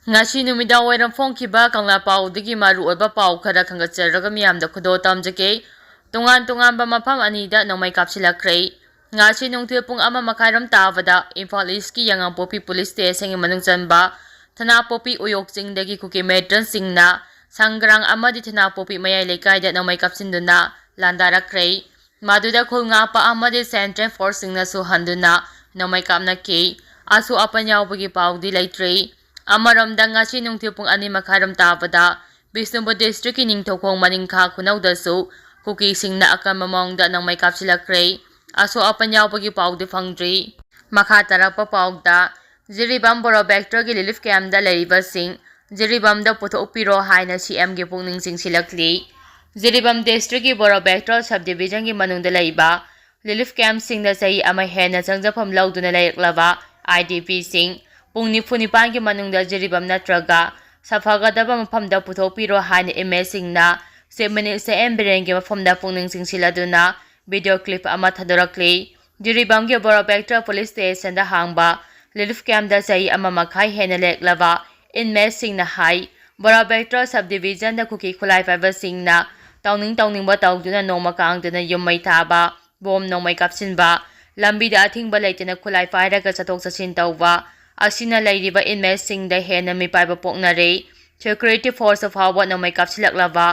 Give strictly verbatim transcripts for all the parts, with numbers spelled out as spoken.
ꯉꯁꯤ ꯅꯨꯃꯤꯗꯥꯡ ꯋꯥꯏꯔꯝ ꯐꯣꯡꯈꯤꯕ ꯀꯪꯂꯥ ꯄꯥꯎꯗꯒꯤ ꯃꯔꯨꯑꯣꯏꯕ ꯄꯥꯎ ꯈꯔ ꯈꯪꯒꯠꯆꯔꯒ ꯃꯤꯌꯥꯝꯗ ꯈꯨꯗꯣꯜ ꯇꯝꯖꯒꯦ꯫ ꯇꯣꯉꯥꯟ ꯇꯣꯉꯥꯟꯕ ꯃꯐꯝ ꯑꯅꯤꯗ ꯅꯣꯡꯃꯩ ꯀꯥꯞꯁꯤꯜꯂꯛꯈ꯭ꯔꯦ꯫ ꯉꯁꯤ ꯅꯨꯡꯊꯤꯜ ꯄꯨꯡ ꯑꯃ ꯃꯈꯥꯏꯔꯣꯝ ꯇꯥꯕꯗ ꯏꯝꯐꯥꯜ ꯏꯁꯀꯤ ꯌꯥꯉꯥꯡꯄꯣꯛꯄꯤ ꯄꯨꯂꯤꯁ ꯁ꯭ꯇꯦꯁꯟꯒꯤ ꯃꯅꯨꯡ ꯆꯟꯕ ꯊꯅꯥꯄꯣꯛꯄꯤ ꯎꯌꯣꯛ ꯆꯤꯡꯗꯒꯤ ꯀꯨꯀꯤ ꯃꯤꯂꯤꯇꯦꯟꯠꯁꯤꯡꯅ ꯁꯪꯒ꯭ꯔꯥꯡ ꯑꯃꯗꯤ ꯊꯅꯥꯄꯣꯛꯄꯤ ꯃꯌꯥꯏ ꯂꯩꯀꯥꯏꯗ ꯅꯣꯡꯃꯩ ꯀꯥꯞꯁꯤꯟꯗꯨꯅ ꯂꯥꯟꯗꯥꯔꯛꯈ꯭ꯔꯦ꯫ ꯃꯗꯨꯗ ꯈꯨꯜ ꯉꯥꯛꯄ ꯑꯃꯗꯤ ꯁꯦꯟꯇ꯭ꯔꯦꯜ ꯐꯣꯔꯁꯁꯤꯡꯅꯁꯨ ꯍꯟꯗꯨꯅ ꯅꯣꯡꯃꯩ ꯀꯥꯞꯅꯈꯤ꯫ ꯑꯁꯣꯛ ꯑꯄꯟ ꯌꯥꯎꯕꯒꯤ ꯄꯥꯎꯗꯤ ꯂꯩꯇ꯭ꯔꯤ꯫ ꯑꯃꯔꯣꯝꯗ ꯉꯁꯤ ꯅꯨꯡꯊꯤꯜ ꯄꯨꯡ ꯑꯅꯤ ꯃꯈꯥꯏꯔꯣꯝ ꯇꯥꯕꯗ ꯕꯤꯁꯅꯨꯄꯨꯔ ꯗꯤꯁꯇ꯭ꯔꯤꯛꯀꯤ ꯅꯤꯡꯊꯧꯈꯣꯡ ꯃꯅꯤꯡꯈꯥ ꯈꯨꯅꯧꯗꯁꯨ ꯀꯨꯀꯤꯁꯤꯡꯅ ꯑꯀꯟꯕ ꯃꯑꯣꯡꯗ ꯅꯣꯡꯃꯩ ꯀꯥꯞꯁꯤꯜꯂꯛꯈ꯭ꯔꯦ꯫ ꯑꯁꯣꯛ ꯑꯄꯟ ꯌꯥꯎꯕꯒꯤ ꯄꯥꯎꯗꯤ ꯐꯪꯗ꯭ꯔꯤ꯫ ꯃꯈꯥ ꯇꯥꯔꯛꯄ ꯄꯥꯎꯗ, ꯖꯤꯔꯤꯕꯥꯝ ꯕꯣꯔꯣ ꯕꯦꯛꯇꯔꯒꯤ ꯔꯤꯂꯤꯐ ꯀꯦꯝꯞꯇ ꯂꯩꯔꯤꯕꯁꯤꯡ ꯖꯤꯔꯤꯕꯥꯝꯗ ꯄꯨꯊꯣꯛꯄꯤꯔꯣ ꯍꯥꯏꯅ ꯁꯤ ꯑꯦꯝꯒꯤ ꯄꯨꯛꯅꯤꯡ ꯆꯤꯡꯁꯤꯜꯂꯛꯂꯤ꯫ ꯖꯤꯔꯤꯕꯥꯝ ꯗꯤꯁꯇ꯭ꯔꯤꯛꯀꯤ ꯕꯣꯔꯣ ꯕꯦꯛꯇꯔ ꯁꯕ ꯗꯤꯕꯤꯖꯟꯒꯤ ꯃꯅꯨꯡꯗ ꯂꯩꯕ ꯔꯤꯂꯤꯐ ꯀꯦꯝꯞꯁꯤꯡꯗ ꯆꯍꯤ ꯑꯃ ꯍꯦꯟꯅ ꯆꯪꯖꯐꯝ ꯂꯧꯗꯨꯅ ꯂꯩꯔꯛꯂꯕ ꯑꯥꯏ ꯗꯤ ꯄꯤꯁꯤꯡ ꯄꯨꯡ ꯅꯤꯐꯨ ꯅꯤꯄꯥꯟꯒꯤ ꯃꯅꯨꯡꯗ ꯖꯤꯔꯤꯕꯥꯝ ꯅꯠꯇ꯭ꯔꯒ ꯁꯥꯐꯒꯗꯕ ꯃꯐꯝꯗ ꯄꯨꯊꯣꯛꯄꯤꯔꯣ ꯍꯥꯏꯅ ꯏꯃꯦꯖꯁꯤꯡꯅ ꯆꯤꯐ ꯃꯤꯅꯤꯁꯇꯔ ꯑꯦꯟ ꯕꯤꯔꯦꯟꯒꯤ ꯃꯐꯝꯗ ꯄꯨꯛꯅꯤꯡ ꯆꯤꯡꯁꯤꯜꯂꯗꯨꯅ ꯚꯤꯗꯤꯑꯣ ꯀ꯭ꯂꯤꯞ ꯑꯃ ꯊꯥꯗꯣꯔꯛꯂꯤ꯫ ꯖꯤꯔꯤꯕꯥꯝꯒꯤ ꯕꯣꯔꯣꯕꯦꯛꯇ꯭ꯔ ꯄꯨꯂꯤꯁ ꯁ꯭ꯇꯦꯁꯟꯗ ꯍꯥꯡꯕ ꯔꯤꯂꯤꯐ ꯀꯦꯝꯞꯇ ꯆꯍꯤ ꯑꯃ ꯃꯈꯥꯏ ꯍꯦꯟꯅ ꯂꯦꯛꯂꯕ ꯏꯟꯃꯦꯠꯁꯤꯡꯅ ꯍꯥꯏ, ꯕꯣꯔꯣꯕꯦꯛꯇ꯭ꯔ ꯁꯕ ꯗꯤꯕꯤꯖꯟꯗ ꯀꯨꯀꯤ ꯈꯨꯠꯂꯥꯏ ꯄꯥꯏꯕꯁꯤꯡꯅ ꯇꯧꯅꯤꯡ ꯇꯧꯅꯤꯡꯕ ꯇꯧꯗꯨꯅ ꯅꯣꯡꯃ ꯀꯥꯡꯗꯅ ꯌꯨꯝ ꯃꯩ ꯊꯥꯕ, ꯕꯣꯝ ꯅꯣꯡꯃꯩ ꯀꯥꯞꯁꯤꯟꯕ, ꯂꯝꯕꯤꯗ ꯑꯊꯤꯡꯕ ꯂꯩꯇꯅ ꯈꯨꯠꯂꯥꯏ ꯄꯥꯏꯔꯒ ꯆꯠꯊꯣꯛ ꯆꯠꯁꯤꯟ ꯇꯧꯕ ꯑꯁꯤꯅ ꯂꯩꯔꯤꯕ ꯏꯟꯃꯦꯠꯁꯤꯡꯗ ꯍꯦꯟꯅ ꯃꯤꯄꯥꯏꯕ ꯄꯣꯛꯅꯔꯦ꯫ ꯁꯦꯀ꯭ꯌꯨꯔꯤꯇꯤ ꯐꯣꯔꯁꯇ ꯐꯥꯎꯕ ꯅꯣꯡꯃꯩ ꯀꯥꯞꯁꯤꯜꯂꯛꯂꯕ,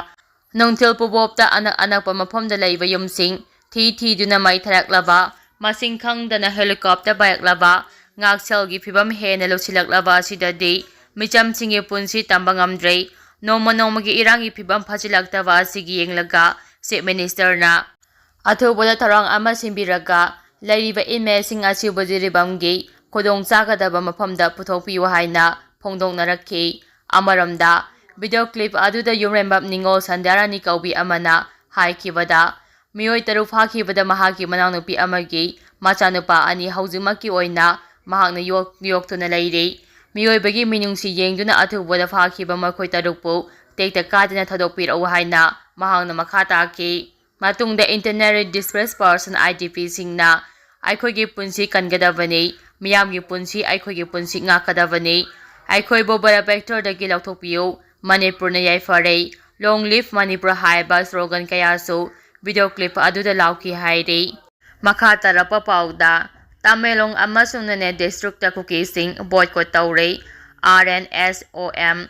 ꯅꯨꯡꯊꯤꯜ ꯄꯨꯕꯣꯞꯇ ꯑꯅꯛ ꯑꯅꯛꯄ ꯃꯐꯝꯗ ꯂꯩꯕ ꯌꯨꯝꯁꯤꯡ ꯊꯤ ꯊꯤꯗꯨꯅ ꯃꯩ ꯊꯥꯔꯛꯂꯕ, ꯃꯁꯤꯡ ꯈꯪꯗꯅ ꯍꯦꯂꯤꯀꯣꯞꯇꯔ ꯄꯥꯏꯔꯛꯂꯕ, ꯉꯥꯛꯁꯦꯜꯒꯤ ꯐꯤꯕꯝ ꯍꯦꯟꯅ ꯂꯨꯁꯤꯜꯂꯛꯂꯕ ꯑꯁꯤꯗꯗꯤ ꯃꯤꯆꯝꯁꯤꯡꯒꯤ ꯄꯨꯟꯁꯤ ꯇꯝꯕ ꯉꯝꯗ꯭ꯔꯦ꯫ ꯅꯣꯡꯃ ꯅꯣꯡꯃꯒꯤ ꯏꯔꯥꯡꯒꯤ ꯐꯤꯕꯝ ꯐꯖꯤꯜꯂꯛꯇꯕ ꯑꯁꯤꯒꯤ ꯌꯦꯡꯂꯒ ꯆꯤꯐ ꯃꯤꯅꯤꯁꯇꯔꯅ ꯑꯊꯨꯕꯗ ꯊꯧꯔꯥꯡ ꯑꯃ ꯁꯤꯟꯕꯤꯔꯒ ꯂꯩꯔꯤꯕ ꯏꯟꯃꯦꯠꯁꯤꯡ ꯑꯁꯤꯕꯨ ꯖꯤꯔꯤꯕꯥꯝꯒꯤ ꯈꯨꯗꯣꯡ ꯆꯥꯒꯗꯕ ꯃꯐꯝꯗ ꯄꯨꯊꯣꯛꯄꯤꯌꯨ ꯍꯥꯏꯅ ꯐꯣꯡꯗꯣꯛꯅꯔꯛꯈꯤ꯫ ꯑꯃꯔꯣꯝꯗ, ꯚꯤꯗꯤꯑꯣ ꯀ꯭ꯂꯤꯞ ꯑꯗꯨꯗ ꯌꯨꯝꯔꯦꯝꯕꯝ ꯅꯤꯉꯣꯜ ꯁꯟꯙ꯭ꯌꯥꯔꯥꯅꯤ ꯀꯧꯕꯤ ꯑꯃꯅ ꯍꯥꯏꯈꯤꯕꯗ, ꯃꯤꯑꯣꯏ ꯇꯔꯨꯛ ꯐꯥꯈꯤꯕꯗ ꯃꯍꯥꯛꯀꯤ ꯃꯅꯥꯎꯅꯨꯄꯤ ꯑꯃꯒꯤ ꯃꯆꯥꯅꯨꯄꯥ ꯑꯅꯤ ꯍꯧꯖꯤꯛꯃꯛꯀꯤ ꯑꯣꯏꯅ ꯃꯍꯥꯛꯅ ꯌꯣꯛ-, ꯌꯣꯛꯇꯨꯅ ꯂꯩꯔꯤ꯫ ꯃꯤꯑꯣꯏꯕꯒꯤ ꯃꯤꯅꯨꯡꯁꯤ ꯌꯦꯡꯗꯨꯅ ꯑꯊꯨꯕꯗ ꯐꯥꯈꯤꯕ ꯃꯈꯣꯏ ꯇꯔꯨꯛꯄꯨ ꯇꯦꯛꯇ ꯀꯥꯏꯗꯅ ꯊꯥꯗꯣꯛꯄꯤꯔꯛꯎ ꯍꯥꯏꯅ ꯃꯍꯥꯛꯅ ꯃꯈꯥ ꯇꯥꯈꯤ꯫ ꯃꯇꯨꯡꯗ Internally Displaced Person, I D ꯄꯤꯁꯤꯡꯅ ꯑꯩꯈꯣꯏꯒꯤ ꯄꯨꯟꯁꯤ ꯀꯟꯒꯗꯕꯅꯤ, ꯃꯤꯌꯥꯝꯒꯤ ꯄꯨꯟꯁꯤ, ꯑꯩꯈꯣꯏꯒꯤ ꯄꯨꯟꯁꯤ ꯉꯥꯛꯀꯗꯕꯅꯤ꯫ "ꯑꯩꯈꯣꯏꯕꯨ ꯕꯦꯅꯐꯦꯛꯇꯔꯗꯒꯤ ꯂꯧꯊꯣꯛꯄꯤꯌꯨ, ꯃꯅꯤꯄꯨꯔꯅ ꯌꯥꯏꯐꯔꯦ, Long live ꯃꯅꯤꯄꯨꯔ" ꯍꯥꯏꯕ ꯁ꯭ꯂꯣꯒꯟ ꯀꯌꯥꯁꯨ ꯚꯤꯗꯤꯑꯣ ꯀ꯭ꯂꯤꯞ ꯑꯗꯨꯗ ꯂꯥꯎꯈꯤ ꯍꯥꯏꯔꯤ꯫ ꯃꯈꯥ ꯇꯥꯔꯛꯄ ꯄꯥꯎꯗ, ꯇꯃꯦꯡꯂꯣꯡ ꯑꯃꯁꯨꯡ ꯅꯣꯅꯦ ꯗꯤꯁꯇ꯭ꯔꯤꯛꯇ ꯀꯨꯀꯤꯁꯤꯡ ꯕꯣꯏꯀꯣꯠ ꯇꯧꯔꯦ, ꯑꯥꯔ ꯑꯦꯟ ꯑꯦꯁ ꯑꯣ ꯑꯦꯝ꯫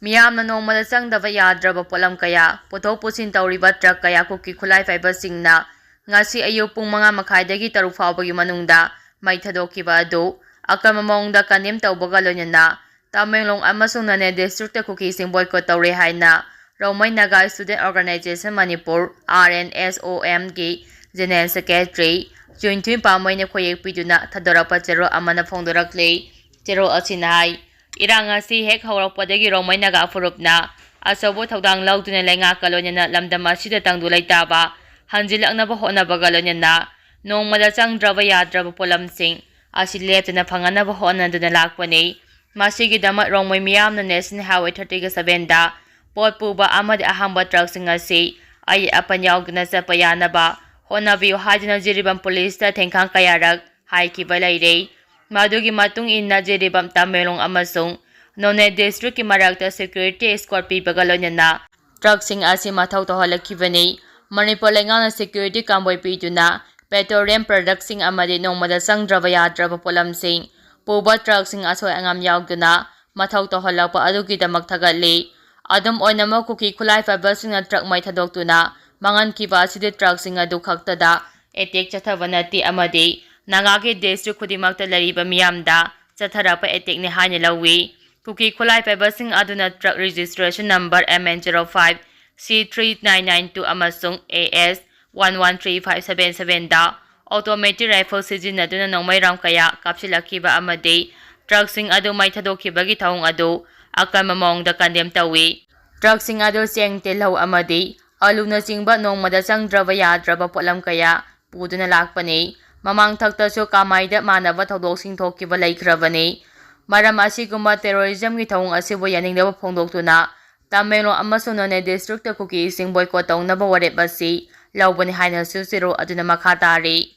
ꯃꯤꯌꯥꯝꯅ ꯅꯣꯡꯃꯗ ꯆꯪꯗꯕ ꯌꯥꯗ꯭ꯔꯕ ꯄꯣꯠꯂꯝ ꯀꯌꯥ ꯄꯨꯊꯣꯛ ꯄꯨꯁꯤꯟ ꯇꯧꯔꯤꯕ ꯇ꯭ꯔꯛ ꯀꯌꯥ ꯀꯨꯀꯤ ꯈꯨꯠꯂꯥꯏ ꯄꯥꯏꯕꯁꯤꯡꯅ ꯉꯁꯤ ꯑꯌꯨꯛ ꯄꯨꯡ ꯃꯉꯥ ꯃꯈꯥꯏꯗꯒꯤ ꯇꯔꯨꯛ ꯐꯥꯎꯕꯒꯤ ꯃꯅꯨꯡꯗ ꯃꯩ ꯊꯥꯗꯣꯛꯈꯤꯕ ꯑꯗꯨ ꯑꯀꯟꯕ ꯃꯑꯣꯡꯗ ꯀꯟꯗꯦꯝ ꯇꯧꯕꯒ ꯂꯣꯏꯅꯅ ꯇꯃꯦꯡꯂꯣꯡ ꯑꯃꯁꯨꯡ ꯅꯣꯅꯦ ꯗꯤꯁꯇ꯭ꯔꯤꯛꯇ ꯀꯨꯀꯤꯁꯤꯡ ꯕꯣꯏꯀꯣꯠ ꯇꯧꯔꯦ ꯍꯥꯏꯅ Rongmei Naga student organisation Manipur, R N S O ꯑꯦꯝꯒꯤ ꯖꯦꯅꯔꯦꯜ ꯁꯦꯀ꯭ꯔꯦꯇꯔꯤ ꯆꯨꯟꯊꯨꯏ ꯄꯥꯃꯩꯅ ꯈꯣꯏꯌꯦꯛ ꯄꯤꯗꯨꯅ ꯊꯥꯗꯣꯔꯛꯄ ꯆꯦꯔꯣꯜ ꯑꯃꯅ ꯐꯣꯡꯗꯣꯔꯛꯂꯤ꯫ ꯆꯦꯔꯣꯜ ꯑꯁꯤꯅ ꯍꯥꯏ, ꯏꯔꯥꯡ ꯑꯁꯤ ꯍꯦꯛ ꯍꯧꯔꯛꯄꯗꯒꯤ ꯔꯣꯡꯃꯩ ꯅꯥꯒꯥ ꯐꯨꯔꯨꯞꯅ ꯑꯆꯧꯕ ꯊꯧꯗꯥꯡ ꯂꯧꯗꯨꯅ ꯂꯩꯉꯥꯛꯀ ꯂꯣꯏꯅꯅ ꯂꯝꯗꯝ ꯑꯁꯤꯗ ꯇꯪꯗꯨ ꯂꯩꯇꯥꯕ ꯍꯟꯖꯤꯜꯂꯛꯅꯕ ꯍꯣꯠꯅꯕꯒ ꯂꯣꯏꯅꯅ ꯅꯣꯡꯃꯗ ꯆꯪꯗ꯭ꯔꯕ ꯌꯥꯗ꯭ꯔꯕ ꯄꯣꯠꯂꯝꯁꯤꯡ ꯑꯁꯤ ꯂꯦꯞꯇꯅ ꯐꯪꯍꯟꯅꯕ ꯍꯣꯠꯅꯗꯨꯅ ꯂꯥꯛꯄꯅꯤ꯫ ꯃꯁꯤꯒꯤꯗꯃꯛ ꯔꯣꯡꯃꯩ ꯃꯤꯌꯥꯝꯅ ꯅꯦꯁꯅꯦꯜ ꯍꯥꯏꯋꯦ ꯊꯥꯔꯇꯤꯒ ꯁꯚꯦꯟꯗ ꯄꯣꯠ ꯄꯨꯕ ꯑꯃꯗꯤ ꯑꯍꯥꯡꯕ ꯇ꯭ꯔꯛꯁꯤꯡ ꯑꯁꯤ ꯑꯌꯦꯠ ꯑꯄꯟ ꯌꯥꯎꯗꯅ ꯆꯠꯄ ꯌꯥꯅꯕ ꯍꯣꯠꯅꯕꯤꯌꯨ ꯍꯥꯏꯗꯨꯅ ꯖꯤꯔꯤꯕꯥꯝ ꯄꯨꯂꯤꯁꯇ ꯊꯦꯡꯈꯥꯡ ꯀꯌꯥꯔꯛ ꯍꯥꯏꯈꯤꯕ ꯂꯩꯔꯦ꯫ ꯃꯗꯨꯒꯤ ꯃꯇꯨꯡ ꯏꯟꯅ ꯖꯤꯔꯤꯕꯥꯝ, ꯇꯃꯦꯡꯂꯣꯡ ꯑꯃꯁꯨꯡ ꯅꯣꯅꯦ ꯗꯤꯁꯇ꯭ꯔꯤꯛꯀꯤ ꯃꯔꯛꯇ ꯁꯦꯀ꯭ꯌꯨꯔꯤꯇꯤ ꯏꯁꯀꯣꯔꯠ ꯄꯤꯕꯒ ꯂꯣꯏꯅꯅ ꯇ꯭ꯔꯛꯁꯤꯡ ꯑꯁꯤ ꯃꯊꯧ ꯇꯧꯍꯜꯂꯛꯈꯤꯕꯅꯤ꯫ ꯃꯅꯤꯄꯨꯔ ꯂꯩꯉꯥꯛꯅ ꯁꯦꯀ꯭ꯌꯨꯔꯤꯇꯤ ꯀꯥꯡꯕꯣꯏ ꯄꯤꯗꯨꯅ ꯄꯦꯇ꯭ꯔꯣꯂꯤꯌꯝ ꯄ꯭ꯔꯗꯛꯁꯤꯡ ꯑꯃꯗꯤ ꯅꯣꯡꯃꯗ ꯆꯪꯗ꯭ꯔꯕ ꯌꯥꯗ꯭ꯔꯕ ꯄꯣꯠꯂꯝꯁꯤꯡ ꯄꯨꯕ ꯇ꯭ꯔꯛꯁꯤꯡ ꯑꯁꯣꯏ ꯑꯉꯥꯝ ꯌꯥꯎꯗꯅ ꯃꯊꯧ ꯇꯧꯍꯜꯂꯛꯄ ꯑꯗꯨꯒꯤꯗꯃꯛ ꯊꯥꯒꯠꯂꯤ꯫ ꯑꯗꯨꯝ ꯑꯣꯏꯅꯃꯛ, ꯀꯨꯀꯤ ꯈꯨꯠꯂꯥꯏ ꯄꯥꯏꯕꯁꯤꯡꯅ ꯇ꯭ꯔꯛ ꯃꯩ ꯊꯥꯗꯣꯛꯇꯨꯅ ꯃꯥꯡꯍꯟꯈꯤꯕ ꯑꯁꯤꯗꯤ ꯇ꯭ꯔꯛꯁꯤꯡ ꯑꯗꯨ ꯈꯛꯇꯗ ꯑꯦꯇꯦꯛ ꯆꯠꯊꯕ ꯅꯠꯇꯦ ꯑꯃꯗꯤ ꯅꯥꯒꯥꯒꯤ ꯗꯤꯁꯇ꯭ꯔꯤꯛ ꯈꯨꯗꯤꯡꯃꯛꯇ ꯂꯩꯔꯤꯕ ꯃꯤꯌꯥꯝꯗ ꯆꯠꯊꯔꯛꯄ ꯑꯦꯇꯦꯛꯅꯤ ꯍꯥꯏꯅ ꯂꯧꯏ꯫ ꯀꯨꯀꯤ ꯈꯨꯠꯂꯥꯏ ꯄꯥꯏꯕꯁꯤꯡ ꯑꯗꯨꯅ truck registration number M N zero five C three nine nine two ꯑꯃꯁꯨꯡ A S one one three five seven ꯁꯚꯦꯟꯗ ꯑꯣꯇꯣꯃꯦꯇꯤꯛ ꯔꯥꯏꯐꯜ ꯁꯤꯖꯤꯟꯅꯗꯨꯅ ꯅꯣꯡꯃꯩ ꯔꯥꯎꯟ ꯀꯌꯥ ꯀꯥꯞꯁꯤꯜꯂꯛꯈꯤꯕ ꯑꯃꯗꯤ ꯇ꯭ꯔꯛꯁꯤꯡ ꯑꯗꯨ ꯃꯩ ꯊꯥꯗꯣꯛꯈꯤꯕꯒꯤ ꯊꯧꯑꯣꯡ ꯑꯗꯨ ꯑꯀꯟꯕ ꯃꯑꯣꯡꯗ ꯀꯟꯗꯦꯝ ꯇꯧꯏ꯫ ꯇ꯭ꯔꯛꯁꯤꯡ ꯑꯗꯨ ꯆꯦꯡ, ꯇꯤꯜꯍꯧ ꯑꯃꯗꯤ ꯑꯂꯨꯅꯆꯤꯡꯕ ꯅꯣꯡꯃꯗ ꯆꯪꯗ꯭ꯔꯕ ꯌꯥꯗ꯭ꯔꯕ ꯄꯣꯠꯂꯝ ꯀꯌꯥ ꯄꯨꯗꯨꯅ ꯂꯥꯛꯄꯅꯤ꯫ ꯃꯃꯥꯡꯊꯛꯇꯁꯨ ꯀꯥꯃꯥꯏꯗ ꯃꯥꯟꯅꯕ ꯊꯧꯗꯣꯛꯁꯤꯡ ꯊꯣꯛꯈꯤꯕ ꯂꯩꯈ꯭ꯔꯕꯅꯤ꯫ ꯃꯔꯝ ꯑꯁꯤꯒꯨꯝꯕ ꯇꯦꯔꯣꯔꯤꯖꯝꯒꯤ ꯊꯧꯑꯣꯡ ꯑꯁꯤꯕꯨ ꯌꯥꯅꯤꯡꯗꯕ ꯐꯣꯡꯗꯣꯛꯇꯨꯅ ꯇꯃꯦꯡꯂꯣꯡ ꯑꯃꯁꯨꯡ ꯅꯣꯅꯦ ꯗꯤꯁꯇ꯭ꯔꯤꯛꯇ ꯀꯨꯀꯤꯁꯤꯡ ꯕꯣꯏꯀꯣꯠ ꯇꯧꯅꯕ ꯋꯥꯔꯦꯞ ꯑꯁꯤ ꯂꯧꯕꯅꯤ ꯍꯥꯏꯅꯁꯨ ꯆꯦꯔꯣꯜ ꯑꯗꯨꯅ ꯃꯈꯥ ꯇꯥꯔꯤ꯫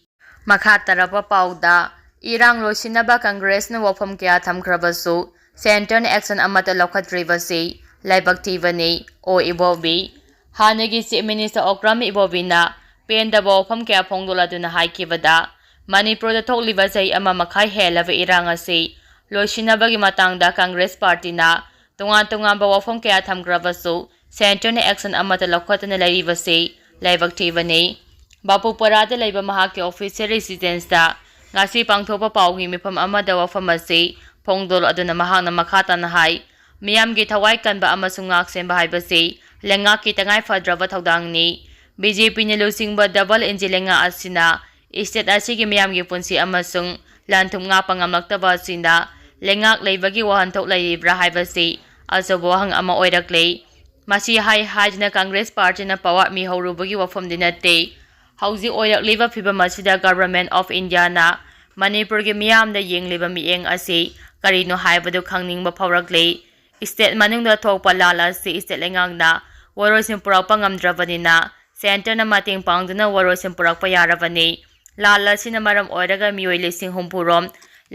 ꯃꯈꯥ ꯇꯥꯔꯛꯄ ꯄꯥꯎꯗ, ꯏꯔꯥꯡ ꯂꯣꯏꯁꯤꯟꯅꯕ ꯀꯪꯒ꯭ꯔꯦꯁꯅ ꯋꯥꯐꯝ ꯀꯌꯥ ꯊꯝꯈ꯭ꯔꯕꯁꯨ ꯁꯦꯟꯇꯔꯅ ꯑꯦꯛꯁꯟ ꯑꯃꯠꯇ ꯂꯧꯈꯠꯇ꯭ꯔꯤꯕꯁꯤ ꯂꯥꯏꯕꯛ ꯊꯤꯕꯅꯤ꯫ ꯑꯣ ꯏꯕꯣꯕꯤ꯫ ꯍꯥꯟꯅꯒꯤ ꯆꯤꯐ ꯃꯤꯅꯤꯁꯇꯔ ꯑꯣꯀ꯭ꯔꯥꯝ ꯏꯕꯣꯕꯤꯅ ꯄꯦꯟꯗꯕ ꯋꯥꯐꯝ ꯀꯌꯥ ꯐꯣꯡꯗꯣꯛꯂꯗꯨꯅ ꯍꯥꯏꯈꯤꯕꯗ, ꯃꯅꯤꯄꯨꯔꯗ ꯊꯣꯛꯂꯤꯕ ꯆꯍꯤ ꯑꯃ ꯃꯈꯥꯏ ꯍꯦꯜꯂꯕ ꯏꯔꯥꯡ ꯑꯁꯤ ꯂꯣꯏꯁꯤꯟꯅꯕꯒꯤ ꯃꯇꯥꯡꯗ ꯀꯪꯒ꯭ꯔꯦꯁ ꯄꯥꯔꯇꯤꯅ ꯇꯣꯉꯥꯟ ꯇꯣꯉꯥꯟꯕ ꯋꯥꯐꯝ ꯀꯌꯥ ꯊꯝꯈ꯭ꯔꯕꯁꯨ, ꯁꯦꯟꯇꯔꯅ ꯑꯦꯛꯁꯟ ꯑꯃꯠꯇ ꯂꯧꯈꯠꯇꯅ ꯂꯩꯔꯤꯕꯁꯤ ꯂꯥꯏꯕꯛ ꯊꯤꯕꯅꯤ꯫ ꯕꯥꯄꯨꯄꯥꯔꯥꯗ ꯂꯩꯕ ꯃꯍꯥꯛꯀꯤ ꯑꯣꯐꯤꯁꯤꯌꯦꯜ ꯔꯦꯁꯤꯗꯦꯟꯁꯇ ꯉꯁꯤ ꯄꯥꯡꯊꯣꯛꯄ ꯄꯥꯎꯒꯤ ꯃꯤꯐꯝ ꯑꯃꯗ ꯋꯥꯐꯝ ꯑꯁꯤ ꯐꯣꯡꯗꯣꯛꯂꯗꯨꯅ ꯃꯍꯥꯛꯅ ꯃꯈꯥ ꯇꯥꯅ ꯍꯥꯏ, ꯃꯤꯌꯥꯝꯒꯤ ꯊꯋꯥꯏ ꯀꯟꯕ ꯑꯃꯁꯨꯡ ꯉꯥꯛ ꯁꯦꯟꯕ ꯍꯥꯏꯕꯁꯤ ꯂꯩꯉꯥꯛꯀꯤ ꯇꯉꯥꯏ ꯐꯗ꯭ꯔꯕ ꯊꯧꯗꯥꯡꯅꯤ꯫ ꯕꯤ ꯖꯦ ꯄꯤꯅ ꯂꯨꯆꯤꯡꯕ ꯗꯕꯜ ꯏꯟꯖꯤꯟ ꯂꯩꯉꯥꯛ ꯑꯁꯤꯅ ꯁ꯭ꯇꯦꯠ ꯑꯁꯤꯒꯤ ꯃꯤꯌꯥꯝꯒꯤ ꯄꯨꯟꯁꯤ ꯑꯃꯁꯨꯡ ꯂꯟ ꯊꯨꯝ ꯉꯥꯛꯄ ꯉꯝꯂꯛꯇꯕ ꯑꯁꯤꯅ ꯂꯩꯉꯥꯛ ꯂꯩꯕꯒꯤ ꯋꯥꯍꯟꯊꯣꯛ ꯂꯩꯔꯤꯕ꯭ꯔꯥ ꯍꯥꯏꯕꯁꯤ ꯑꯆꯧꯕ ꯋꯥꯍꯪ ꯑꯃ ꯑꯣꯏꯔꯛꯂꯦ꯫ ꯃꯁꯤ ꯍꯥꯏ ꯍꯥꯏꯗꯨꯅ ꯀꯪꯒ꯭ꯔꯦꯁ ꯄꯥꯔꯇꯤꯅ ꯄꯋꯥ ꯃꯤꯍꯧꯔꯨꯕꯒꯤ ꯋꯥꯐꯝꯗꯤ ꯅꯠꯇꯦ꯫ ꯍꯧꯖꯤꯛ ꯑꯣꯏꯔꯛꯂꯤꯕ ꯐꯤꯕꯝ ꯑꯁꯤꯗ ꯒꯚꯔꯟꯃꯦꯟꯠ ꯑꯣꯐ ꯏꯟꯗꯤꯌꯥꯅ ꯃꯅꯤꯄꯨꯔꯒꯤ ꯃꯤꯌꯥꯝꯗ ꯌꯦꯡꯂꯤꯕ ꯃꯤꯠꯌꯦꯡ ꯑꯁꯤ ꯀꯔꯤꯅꯣ ꯍꯥꯏꯕꯗꯨ ꯈꯪꯅꯤꯡꯕ ꯐꯥꯎꯔꯛꯂꯤ꯫ ꯁ꯭ꯇꯦꯠ ꯃꯅꯨꯡꯗ ꯊꯣꯛꯄ ꯂꯥꯜ ꯑꯁꯤ ꯁ꯭ꯇꯦꯠ ꯂꯩꯉꯥꯛꯅ ꯋꯥꯔꯣꯏꯁꯤꯟ ꯄꯨꯔꯛꯄ ꯉꯝꯗ꯭ꯔꯕꯅꯤꯅ ꯁꯦꯟꯇꯔꯅ ꯃꯇꯦꯡ ꯄꯥꯡꯗꯨꯅ ꯋꯥꯔꯣꯏꯁꯤꯟ ꯄꯨꯔꯛꯄ ꯌꯥꯔꯕꯅꯤ꯫ ꯂꯥꯜ ꯑꯁꯤꯅ ꯃꯔꯝ ꯑꯣꯏꯔꯒ ꯃꯤꯑꯣꯏ ꯂꯤꯁꯤꯡ ꯍꯨꯝꯐꯨ ꯔꯣꯝ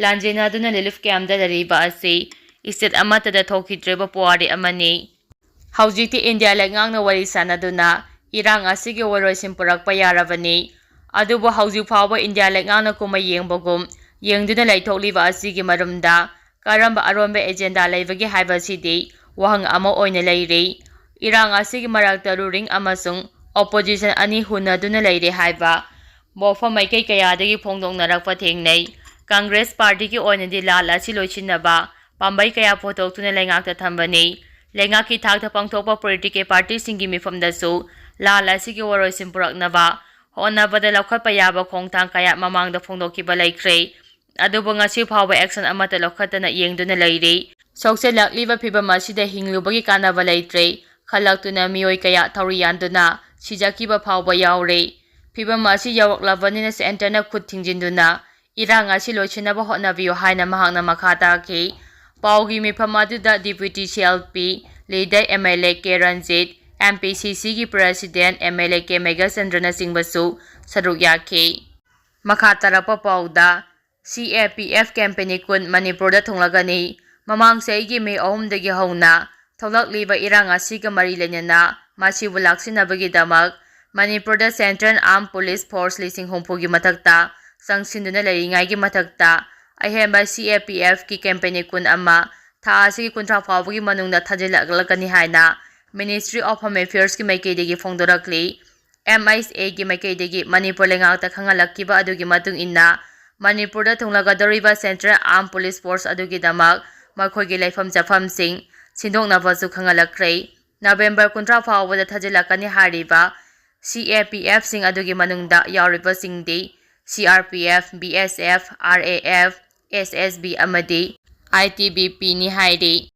ꯂꯥꯟꯖꯦꯟꯅꯗꯨꯅ ꯔꯤꯂꯤꯐ ꯀꯦꯝꯞꯇ ꯂꯩꯔꯤꯕ ꯑꯁꯤ ꯁ꯭ꯇꯦꯠ ꯑꯃꯠꯇꯗ ꯊꯣꯛꯈꯤꯗ꯭ꯔꯤꯕ ꯄꯨꯋꯥꯔꯤ ꯑꯃꯅꯤ꯫ ꯍꯧꯖꯤꯛꯇꯤ ꯏꯟꯗꯤꯌꯥ ꯂꯩꯉꯥꯛꯅ ꯋꯥꯔꯤ ꯁꯥꯅꯗꯨꯅ ꯏꯔꯥꯡ ꯑꯁꯤꯒꯤ ꯋꯥꯔꯣꯏꯁꯤꯟ ꯄꯨꯔꯛꯄ ꯌꯥꯔꯕꯅꯤ꯫ ꯑꯗꯨꯕꯨ ꯍꯧꯖꯤꯛ ꯐꯥꯎꯕ ꯏꯟꯗꯤꯌꯥ ꯂꯩꯉꯥꯛꯅ ꯀꯨꯝꯍꯩ ꯌꯦꯡꯕꯒꯨꯝ ꯌꯦꯡꯗꯨꯅ ꯂꯩꯊꯣꯛꯂꯤꯕ ꯑꯁꯤꯒꯤ ꯃꯔꯨꯝꯗ ꯀꯔꯝꯕ ꯑꯔꯣꯟꯕ ꯑꯦꯖꯦꯟꯗꯥ ꯂꯩꯕꯒꯦ ꯍꯥꯏꯕꯁꯤꯗꯤ ꯋꯥꯍꯪ ꯑꯃ ꯑꯣꯏꯅ ꯂꯩꯔꯤ꯫ ꯏꯔꯥꯡ ꯑꯁꯤꯒꯤ ꯃꯔꯛꯇ ꯔꯨꯂꯤꯡ ꯑꯃꯁꯨꯡ ꯑꯣꯄꯣꯖꯤꯁꯟ ꯑꯅꯤ ꯍꯨꯟꯅꯗꯨꯅ ꯂꯩꯔꯦ ꯍꯥꯏꯕ ꯋꯥꯐꯝ ꯃꯥꯏꯀꯩ ꯀꯌꯥꯗꯒꯤ ꯐꯣꯡꯗꯣꯛꯅꯔꯛꯄ ꯊꯦꯡꯅꯩ꯫ ꯀꯪꯒ꯭ꯔꯦꯁ ꯄꯥꯔꯇꯤꯒꯤ ꯑꯣꯏꯅꯗꯤ ꯂꯥꯜ ꯑꯁꯤ ꯂꯣꯏꯁꯤꯟꯅꯕ ꯄꯥꯝꯕꯩ ꯀꯌꯥ ꯄꯨꯊꯣꯛꯇꯨꯅ ꯂꯩꯉꯥꯛꯇ ꯊꯝꯕꯅꯤ꯫ ꯂꯩꯉꯥꯛꯀꯤ ꯊꯥꯛꯇ ꯄꯥꯡꯊꯣꯛꯄ ꯄꯣꯂꯤꯇꯤꯀꯦꯜ ꯄꯥꯔꯇꯤꯁꯤꯡꯒꯤ ꯃꯤꯐꯝꯗꯁꯨ ꯂꯥꯜ ꯑꯁꯤꯒꯤ ꯋꯥꯔꯣꯏꯁꯤꯟ ꯄꯨꯔꯛꯅꯕ ꯍꯣꯠꯅꯕꯗ ꯂꯧꯈꯠꯄ ꯌꯥꯕ ꯈꯣꯡꯊꯥꯡ ꯀꯌꯥ ꯃꯃꯥꯡꯗ ꯐꯣꯡꯗꯣꯛꯈꯤꯕ ꯂꯩꯈ꯭ꯔꯦ꯫ ꯑꯗꯨꯕꯨ ꯉꯁꯤ ꯐꯥꯎꯕ ꯑꯦꯛꯁꯟ ꯑꯃꯠꯇ ꯂꯧꯈꯠꯇꯅ ꯌꯦꯡꯗꯨꯅ ꯂꯩꯔꯤ꯫ ꯁꯣꯛꯆꯜꯂꯛꯂꯤꯕ ꯐꯤꯕꯝ ꯑꯁꯤꯗ ꯍꯤꯡꯂꯨꯕꯒꯤ ꯀꯥꯟꯅꯕ ꯂꯩꯇ꯭ꯔꯦ ꯈꯜꯂꯛꯇꯨꯅ ꯃꯤꯑꯣꯏ ꯀꯌꯥ ꯊꯧꯔꯤ ꯌꯥꯟꯗꯨꯅ ꯁꯤꯖꯈꯤꯕ ꯐꯥꯎꯕ ꯌꯥꯎꯔꯦ꯫ ꯐꯤꯕꯝ ꯑꯁꯤ ꯌꯧꯔꯛꯂꯕꯅꯤꯅ ꯁꯦꯟꯇꯔꯅ ꯈꯨꯠ ꯊꯤꯡꯖꯤꯟꯗꯨꯅ ꯏꯔꯥꯡ ꯑꯁꯤ ꯂꯣꯏꯁꯤꯟꯅꯕ ꯍꯣꯠꯅꯕꯤꯌꯨ ꯍꯥꯏꯅ ꯃꯍꯥꯛꯅ ꯃꯈꯥ ꯇꯥꯈꯤ꯫ ꯄꯥꯎꯒꯤ ꯃꯤꯐꯝ ꯑꯗꯨꯗ deputy C L P leader M L A K Ranjit, M P C ꯁꯤꯒꯤ president M L A K ꯃꯦꯘꯆꯟꯗ꯭ꯔꯅꯆꯤꯡꯕꯁꯨ ꯁꯔꯨꯛ ꯌꯥꯈꯤ꯫ ꯃꯈꯥ ꯇꯥꯔꯛꯄ ꯄꯥꯎꯗ, ꯁꯤ ꯑꯦ ꯄꯤ ꯑꯦꯐ ꯀꯦꯝꯄꯦꯟ ꯀꯨꯟ ꯃꯅꯤꯄꯨꯔꯗ ꯊꯨꯡꯂꯒꯅꯤ꯫ ꯃꯃꯥꯡ ꯆꯍꯤꯒꯤ ꯃꯦ ꯑꯍꯨꯝꯗꯒꯤ ꯍꯧꯅ ꯊꯣꯛꯂꯛꯂꯤꯕ ꯏꯔꯥꯡ ꯑꯁꯤꯒ ꯃꯔꯤ ꯂꯩꯅꯅ ꯃꯁꯤꯕꯨ ꯂꯥꯛꯁꯤꯟꯅꯕꯒꯤꯗꯃꯛ ꯃꯅꯤꯄꯨꯔꯗ Central Armed Police Force ꯂꯤꯁꯤꯡ ꯍꯨꯝꯐꯨꯒꯤ ꯃꯊꯛꯇ ꯆꯪꯁꯤꯟꯗꯨꯅ ꯂꯩꯔꯤꯉꯩꯒꯤ ꯃꯊꯛꯇ ꯑꯍꯦꯟꯕ C A P F ꯀꯤ ꯀꯦꯝꯄꯦꯅꯤ ꯀꯨꯟ ꯑꯃ ꯊꯥ ꯑꯁꯤꯒꯤ ꯀꯨꯟꯊ꯭ꯔꯥ ꯐꯥꯎꯕꯒꯤ ꯃꯅꯨꯡꯗ ꯊꯥꯖꯤꯜꯂꯛꯂꯒꯅꯤ ꯍꯥꯏꯅ Ministry of Home Affairs ꯀꯤ ꯃꯥꯏꯀꯩꯗꯒꯤ ꯐꯣꯡꯗꯣꯔꯛꯂꯤ꯫ M H A ꯒꯤ ꯃꯥꯏꯀꯩꯗꯒꯤ ꯃꯅꯤꯄꯨꯔ ꯂꯩꯉꯥꯛꯇ ꯈꯪꯍꯜꯂꯛꯈꯤꯕ ꯑꯗꯨꯒꯤ ꯃꯇꯨꯡ ꯏꯟꯅ ꯃꯅꯤꯄꯨꯔꯗ ꯊꯨꯡꯂꯒꯗꯧꯔꯤꯕ Central Armed Police Force ꯑꯗꯨꯒꯤꯗꯃꯛ ꯃꯈꯣꯏꯒꯤ ꯂꯩꯐꯝ ꯆꯥꯐꯝꯁꯤꯡ ꯁꯤꯟꯗꯣꯛꯅꯕꯁꯨ ꯈꯪꯍꯜꯂꯛꯈ꯭ꯔꯦ꯫ ꯅꯕꯦꯝꯕꯔ ꯀꯨꯟꯊ꯭ꯔꯥ ꯐꯥꯎꯕꯗ ꯊꯥꯖꯤꯜꯂꯛꯀꯅꯤ ꯍꯥꯏꯔꯤꯕ C A P F ꯁꯤꯡ ꯑꯗꯨꯒꯤ ꯃꯅꯨꯡꯗ ꯌꯥꯎꯔꯤꯕꯁꯤꯡꯗꯤ C R P F, B S F, R A F, S S B ꯑꯃꯗꯤ I T B P ꯅꯤ ꯍꯥꯏꯔꯤ꯫